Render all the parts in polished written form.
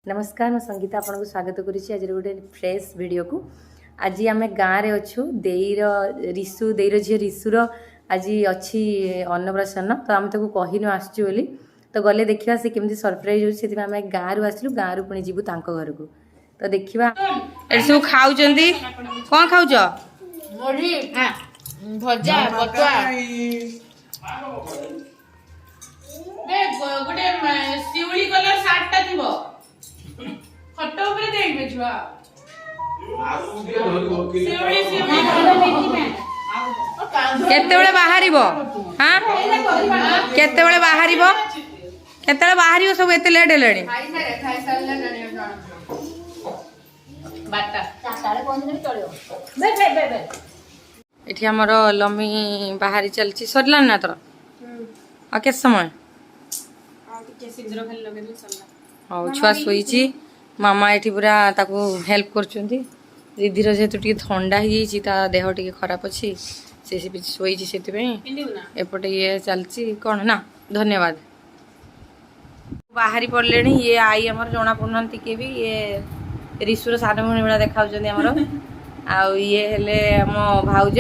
ନମସ୍କାର, ମୁଁ ସଙ୍ଗୀତା ଆପଣଙ୍କୁ ସ୍ୱାଗତ କରୁଛି ଆଜିର ଗୋଟେ ଫ୍ରେଶ୍ ଭିଡ଼ିଓକୁ। ଆଜି ଆମେ ଗାଁରେ ଅଛୁ। ଦେଇର ରିସୁ, ଦେଇର ଝିଅ ରିସୁର ଆଜି ଅଛି ଅନ୍ନପ୍ରାଶନ। ତ ଆମେ ତାକୁ କହିନୁ ଆସୁଛୁ ବୋଲି। ତ ଗଲେ ଦେଖିବା ସେ କେମିତି ସରପ୍ରାଇଜ୍ ହେଉଛି। ସେଥିପାଇଁ ଆମେ ଗାଁରୁ ଆସିଲୁ, ଗାଁରୁ ପୁଣି ଯିବୁ ତାଙ୍କ ଘରକୁ। ତ ଦେଖିବା। ଏଠି ସବୁ ଖାଉଛନ୍ତି। କ'ଣ ଖାଉଛ? ମୁଢି ଭଜା, ବତୁଆ। ଗୋଟେ ଶିଉଳି କଲର ସାର୍ଟ ଟା ଥିବ, ଫଟୋ ଉପରେ ଦେଖିବେ ଛୁଆ। ଶିଉଳି ଶିଉଳି। କେତେବେଳେ ବାହାରିବ? ହଁ, କେତେବେଳେ ବାହାରିବ? କେତେବେଳେ ବାହାରିବ ସବୁ? ଏତେ ଲେଟ୍ ହେଲାଣି। ଖାଇସାରିଲେ 12ଟା। ଏଠି ଆମର ଲମି ବାହାରି ଚାଲିଛି। ସରିଲାଣି ନା ତୋର? ଆଉ କେତେ ସମୟ? ଆଉ ଟିକେ ସିନ୍ଦୁର ଖାଲି ଲଗେଇଦେଲେ ସରିଲା। ହଉ, ଛୁଆ ଶୋଇଛି, ମାମା ଏଠି ପୁରା ତାକୁ ହେଲ୍ପ କରୁଛନ୍ତି। ରିଧିର ଯେହେତୁ ଟିକେ ଥଣ୍ଡା ହେଇଯାଇଛି, ତା ଦେହ ଟିକେ ଖରାପ ଅଛି, ସେ ଶୋଇଛି ସେଥିପାଇଁ। ପିନ୍ଧିବୁ ନା? ଏପଟେ ଇଏ ଚାଲିଛି କ'ଣ ନା। ଧନ୍ୟବାଦ। ବାହାରି ପଡ଼ିଲେଣି। ଇଏ ଆଈ ଆମର ଜଣା ପଡୁନାହାନ୍ତି ଟିକେ ବି। ଇଏ ରିସୁର ସାନ ଭଉଣୀ ଭଳିଆ ଦେଖାଉଛନ୍ତି ଆମର। ଆଉ ଇଏ ହେଲେ ଆମ ଭାଉଜ,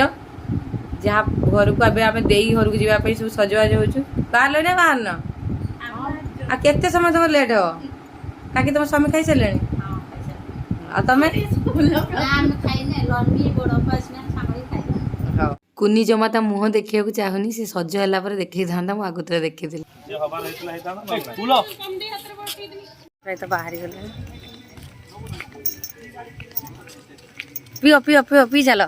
ଯାହା ଘରକୁ ଏବେ ଆମେ ଦେଇ ଘରକୁ ଯିବା ପାଇଁ ସବୁ ସଜବାଜ ହଉଛୁ। ବାହାରିଲ ନା ବାହାରିନ? ଆଉ କେତେ ସମୟ ତମର ଲେଟ୍ ହବ? କାକି, ତମ ସ୍ୱାମୀ ଖାଇସାରିଲେଣି? ଆଉ ତମେ? ହଉ। କୁନି ଜମା ତା ମୁହଁ ଦେଖିବାକୁ ଚାହୁଁନି। ସେ ସଜ ହେଲା ପରେ ଦେଖେଇଥାନ୍ତା, ମୁଁ ଆଗତୁରା ଦେଖିଥିଲି। ପ୍ରାୟତଃ ବାହାରି ଗଲେଣି। ପିଅ ପିଅ ପିଅ, ପିଇ ଚାଲ।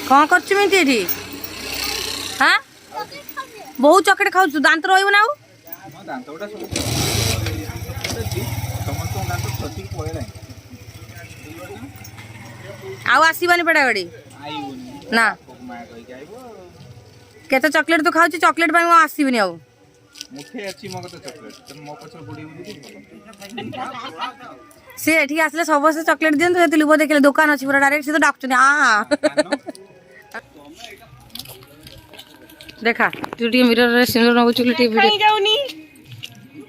କ'ଣ କରୁଛୁ ଏମିତି ଏଠି? ହଁ, ବହୁତ ଚକୋଲେଟ୍ ଖାଉଛୁ, ଦାନ୍ତ ରହିବ ନା ଆଉ? ଦାନ୍ତ ଗୁଡ଼ା ସବୁ ସମସ୍ତଙ୍କ ଦାନ୍ତ ଖସିକି ପଳେଇଲାଣି। ଆଉ ଆସିବନି ପେଡ଼ା ଗାଡ଼ି। ଆଇବୁନି। ନା। ମା କହିକି ଆଇବ। କେତେ ଚକୋଲେଟ୍ ତୁ ଖାଉଛୁ? ଚକୋଲେଟ୍ ପାଇଁ ମୁଁ ଆସିବିନି ଆଉ। ମୁଠେ ଅଛି ମୋ କଥା ଚକୋଲେଟ୍, ତମେ ମୋ ପଛରେ ଗୋଡେଇବୁ ଯଦି ଭଲ। ସେ ଏଠିକି ଆସିଲେ ସମସ୍ତେ ଚକୋଲେଟ୍ ଦିଅନ୍ତୁ। ସେଠି ଲୋଭ ଦେଖିଲେ ଦୋକାନ ଅଛି ପୁରା ଡାଇରେକ୍ଟ, ସେ ତ ଡାକୁଛନ୍ତି। ଆ ଦେଖା, ତୁ ଟିକେ ମିରରରେ ସିନ୍ଦୁର ନଗଉଛୁ ବୋଲି ଟିକେ ଭିଡ଼ିଓ। ଯାଉନି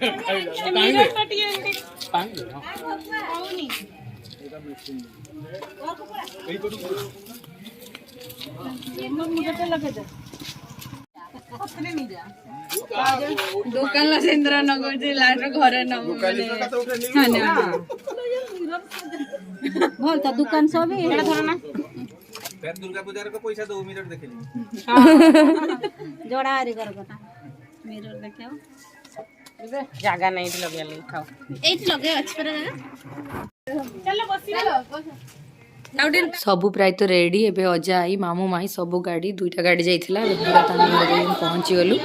ମିରରଟା ଟିକେ ଏମିତି ହଉନି। ଦୋକାନ ସିନ୍ଦୁର ନଗଉଛି, ଲାଷ୍ଟ ଘରେ। ଭଲ ତ ଦୋକାନ ସବୁ। ଫେର ଦୁର୍ଗା ପୂଜାର ପଇସା ଦଉ, ମିରର ଦେଖିଲି। ଯୋଡ଼ା ହାରି କର କଥା ମିରର ଦେଖିବ। ଜାଗା ନାହିଁ ଏଠି ଲଗେଇବା ଲାଗି, ଖାও। ଏଇଠି ଲଗେଇ ଅଛି ପରା ଜାଗା। ଚାଲ ବସିବା। ସବୁ ପ୍ରାୟତଃ ରେଡ଼ି ଏବେ। ଅଜା, ଆଈ, ମାମୁଁ, ମାଇଁ ସବୁ ଗାଡ଼ି, ଦୁଇଟା ଗାଡ଼ି ଯାଇଥିଲା। ଏବେ ପୁରା ତାଙ୍କ ଘରେ ଯାଇକି ପହଞ୍ଚିଗଲୁ।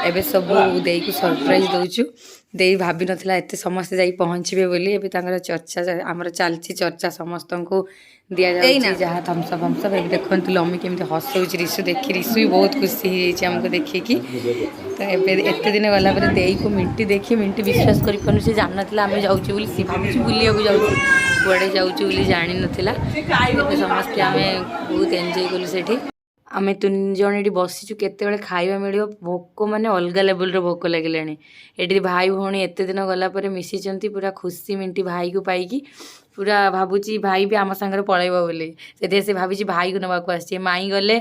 ଏବେ ସବୁ ଦେଇକୁ ସରପ୍ରାଇଜ୍ ଦେଉଛୁ। ଦେଇ ଭାବିନଥିଲା ଏତେ ସମସ୍ତେ ଯାଇ ପହଞ୍ଚିବେ ବୋଲି। ଏବେ ତାଙ୍କର ଚର୍ଚ୍ଚା ଆମର ଚାଲିଛି, ଚର୍ଚ୍ଚା ସମସ୍ତଙ୍କୁ ଦିଆଯାଉଛି, ଯାହା ଥମ୍ସଅପ୍ ଫମ୍ସଅପ୍। ଏବେ ଦେଖନ୍ତୁ ଲମି କେମିତି ହସଉଛି ରିସୁ ଦେଖି। ରିସୁ ବି ବହୁତ ଖୁସି ହେଇଯାଇଛି ଆମକୁ ଦେଖିକି। ତ ଏବେ ଏତେ ଦିନ ଗଲା ପରେ ଦେଇକୁ ମିଣ୍ଟି ଦେଖି ମିଣ୍ଟି ବିଶ୍ୱାସ କରିପାରୁନି। ସେ ଜାଣିନଥିଲା ଆମେ ଯାଉଛୁ ବୋଲି। ସେ ଭାବୁଛି ବୁଲିବାକୁ ଯାଉଛୁ, କୁଆଡ଼େ ଯାଉଛୁ ବୋଲି ଜାଣିନଥିଲା। ଏବେ ସମସ୍ତେ ଆମେ ବହୁତ ଏନ୍ଜୟ କଲୁ ସେଠି। ଆମେ ତିନି ଜଣ ଏଠି ବସିଛୁ, କେତେବେଳେ ଖାଇବା ମିଳିବ। ଭୋକ ମାନେ ଅଲଗା ଲେଭେଲର ଭୋକ ଲାଗିଲାଣି। ଏଠି ଭାଇ ଭଉଣୀ ଏତେ ଦିନ ଗଲା ପରେ ମିଶିଛନ୍ତି, ପୁରା ଖୁସି। ମିଣ୍ଟି ଭାଇକୁ ପାଇକି ପୁରା ଭାବୁଛି ଭାଇ ବି ଆମ ସାଙ୍ଗରେ ପଳେଇବ ବୋଲି। ସେଥିପାଇଁ ସେ ଭାବିଛି ଭାଇକୁ ନେବାକୁ ଆସିଛି। ମାଇଁ ଗଲେ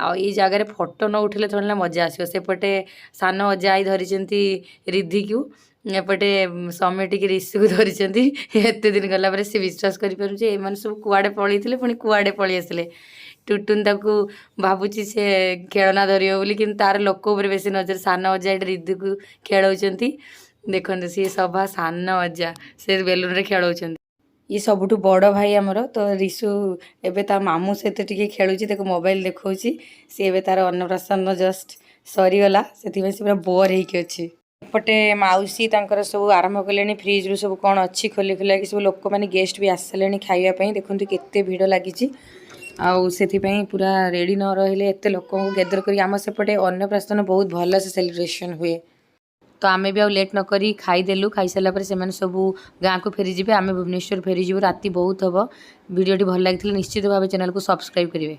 ଆଉ ଏଇ ଜାଗାରେ ଫଟୋ ନ ଉଠିଲେ ଥୋଡ଼ି ନା ମଜା ଆସିବ? ସେପଟେ ସାନ ଅଜା ଆଈ ଧରିଛନ୍ତି ରିଧିକୁ, ଏପଟେ ସୌମ୍ୟ ଟିକେ ରିଷିକୁ ଧରିଛନ୍ତି। ଏତେ ଦିନ ଗଲା ପରେ ସେ ବିଶ୍ୱାସ କରିପାରୁଛି, ଏମାନେ ସବୁ କୁଆଡ଼େ ପଳେଇଥିଲେ, ପୁଣି କୁଆଡ଼େ ପଳେଇ ଆସିଲେ। ଟୁଟୁନ ତାକୁ ଭାବୁଛି ସେ ଖେଳନା ଧରିବ ବୋଲି, କିନ୍ତୁ ତାର ଲୋକ ଉପରେ ବେଶୀ ନଜର। ସାନ ଅଜା ଏଠି ରିଧିକୁ ଖେଳଉଛନ୍ତି। ଦେଖନ୍ତୁ, ସିଏ ସଭା ସାନ ଅଜା, ସେ ବେଲୁନରେ ଖେଳଉଛନ୍ତି। ଇଏ ସବୁଠୁ ବଡ଼ ଭାଇ ଆମର। ତ ରିସୁ ଏବେ ତା ମାମୁଁ ସହିତ ଟିକେ ଖେଳୁଛି, ତାକୁ ମୋବାଇଲ ଦେଖାଉଛି। ସିଏ ଏବେ ତାର ଅନ୍ନପ୍ରାଶନ ଜଷ୍ଟ ସରିଗଲା, ସେଥିପାଇଁ ସେ ପୁରା ବୋର୍ ହେଇକି ଅଛି। ଏପଟେ ମାଉସୀ ତାଙ୍କର ସବୁ ଆରମ୍ଭ କଲେଣି, ଫ୍ରିଜ୍ରୁ ସବୁ କ'ଣ ଅଛି ଖୋଲି ଖୋଲାକି ସବୁ। ଲୋକମାନେ ଗେଷ୍ଟ ବି ଆସିସାରିଲେଣି ଖାଇବା ପାଇଁ। ଦେଖନ୍ତୁ କେତେ ଭିଡ଼ ଲାଗିଛି। ଆଉ ସେଥିପାଇଁ ପୁରା ରେଡ଼ି ନ ରହିଲେ ଏତେ ଲୋକଙ୍କୁ ଗେଦର କରି, ଆମ ସେପଟେ ଅନ୍ନପ୍ରାଶନ ବହୁତ ଭଲସେ ସେଲିବ୍ରେସନ୍ ହୁଏ। ତ ଆମେ ବି ଆଉ ଲେଟ୍ ନ କରି ଖାଇଦେଲୁ। ଖାଇସାରିଲା ପରେ ସେମାନେ ସବୁ ଗାଁକୁ ଫେରିଯିବେ, ଆମେ ଭୁବନେଶ୍ୱର ଫେରିଯିବୁ। ରାତି ବହୁତ ହେବ। ଭିଡ଼ିଓଟି ଭଲ ଲାଗିଥିଲେ ନିଶ୍ଚିତ ଭାବେ ଚ୍ୟାନେଲକୁ ସବସ୍କ୍ରାଇବ୍ କରିବେ।